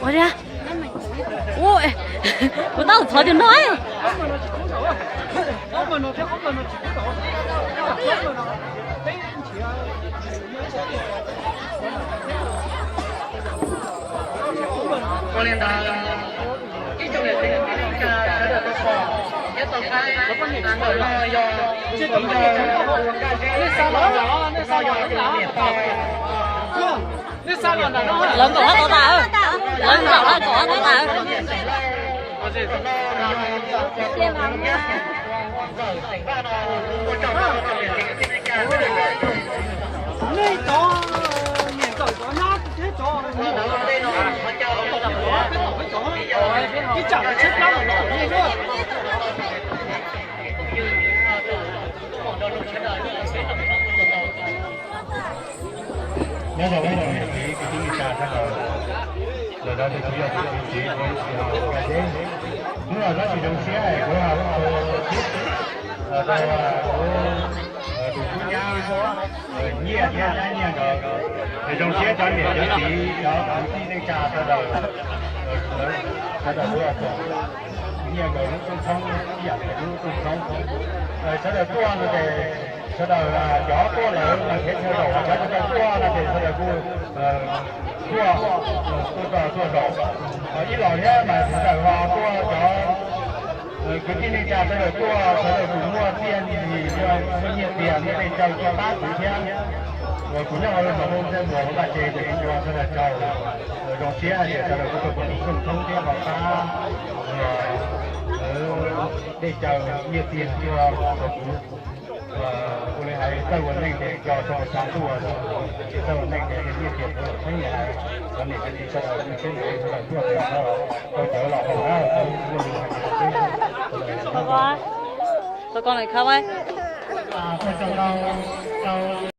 Ua li, ua, kuv tab tom thov tus no. Ua li ntawd, ib tsoom niam txiv kwv tij neej tsa sawv daws tuaj pom thiab tau saib, ntawm no yog tus ntawd, nej xa los, nej xa los, nej xa los, lawv nkaum qab tod tas, lawv nkaum qab tod tas. Nej cov niam ntxawm cov nyab thiab cov, peb tom peb cov, ib tsam lawv tshaib plab los lawv tom nej thiab. Nyob zoo ib tsoom niam txiv kwv tij neej tsa sawv daws, lawm no ces kuv yog tus txiv ua ib txhia nkaj zeb. Hnub no tsis zoo siab es kuv rau kuv tus tub nyab Nyiaj thiab nyab Nyiaj nkawd, es zoo siab cov niam cov txiv cov kwv tij neej tsa sawv daws, sawv daws tuaj pom Nyiaj nkawd lub rooj tshoob ib yam li lub rooj tshoob. Sawv daws tuaj no ces sawv daws cov tuaj lawm mas khiav chaw zaum, cov tsis tau tuaj no ces sawv daws kuj tuaj, tuaj, tuaj zaum. Ib los thiab mas sawv daws ho tuaj cov kwv tij neej tsa sawv daws tuaj, sawv daws kuj muaj txiaj ntsig, muaj nyiaj txiag, muaj dej cawv tuaj pab kuv thiab. Uas kuv nyob hauv lub zos Hmoob Ntsej Muag hauv Nplaj Tsev ces kuv ua sawv daws tsaug, zoo siab hais tias sawv daws kuj tuaj pom kuv rooj tshoob thiab ho pab dej cawv nyiaj txiag tuaj rau kuv. Ua li hais txawj ua neej ces nco txog xya ntuj, tsis txawj ua neej ces nyiaj txiag puav leej pheej li hais. Cov niam cov txiv sawv daws, sawv daws tuaj ces tau cawv los haus na, kuv ua li hais tias peb sawv daws.